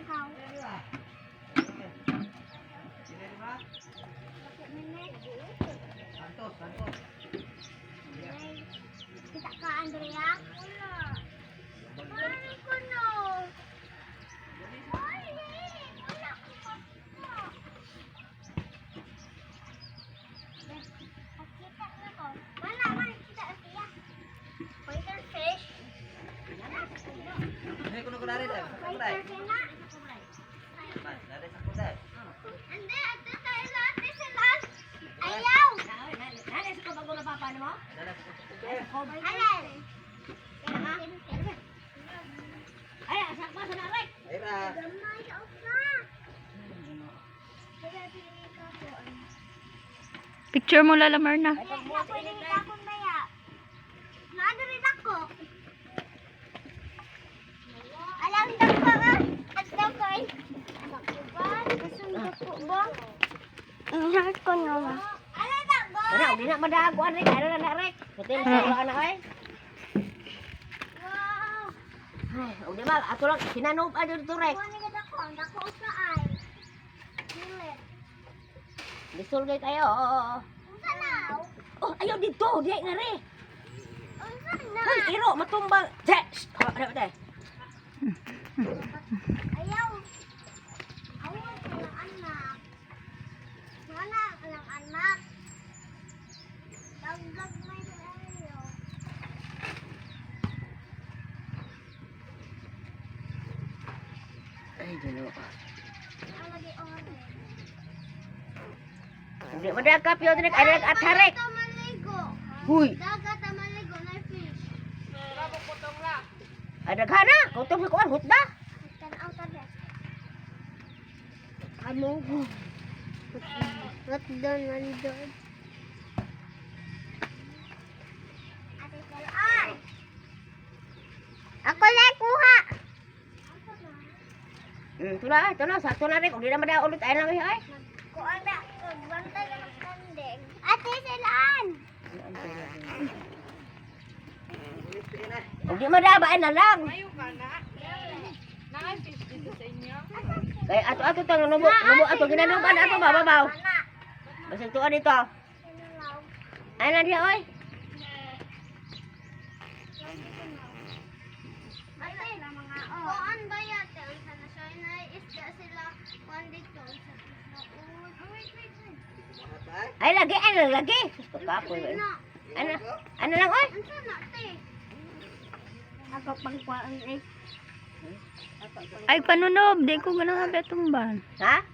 Ihaw. Bakit minay? Minay. Kita ka, Andrea? Wala. Paano ko no? Wala. Wala ko makita. Pakita na ko. Wala, wala. Kita na siya. Pointer fish. Pointer fish na. Hindi, ate tayo lahat. Sa lahat. Ayaw! Nanay sa bago na papa mo? Alay! Ay, asak pa sa narek. Gamay ka. Kaya pinili ka ko. Picture mo, Lola Marna. Hindi na pwede ka akong maya. Naano rin ako. Alam dako ah. At dako ay. Dako ba? Ang ko na. Alam dako. Ana, di na madaguan rek. Ay na narek. Hotel sa ilo ana ay. Wow. Ay, og di ba ato lang sinanob adto dito rek. Kuha ni dako. Ang dako sa ay. Dilit. Lisol kay kayo. Unsa na? Oh, ayaw dito, di nga re. Unsa na? Ay, iro matumbang. Che, shh, hawa na ba Ayaw. Awon ang anak. Wala ang anak. Dagdag may ayo. Ay, Ginoo. Ang lagi oras. Hindi madagap yun rek, ay rek atarek. Dagat maligo. Huy. Dagat maligo na fish. Ay daghana, kutob sa kuan hutda. Tanaw ta de. Ano? What doon nandun? Ate Salaan. Ako lang kuha. Tula, tula, sakto na rek. Og di na madaog ulit ay lang ay. Kuha na. Bantay ka ng kanding. Ate Salaan. Og di madaba ay na lang. Kay ato ato tang nubo, nubo ato ginanuban ato ba babaw. Basig tuan dito. Ay na diha oy. Ate, kuan ba yate? Unsa na siya? Na isda sila. Kuan dito. Unsa na Wait, wait, wait. Ay lagi ay lang lagi. Sus ko kapoy. Na. Ano ano lang oy? Unsa na te? Ako pang kuan eh. Ay, panunob. Di ko ganun habi tumban. Ha?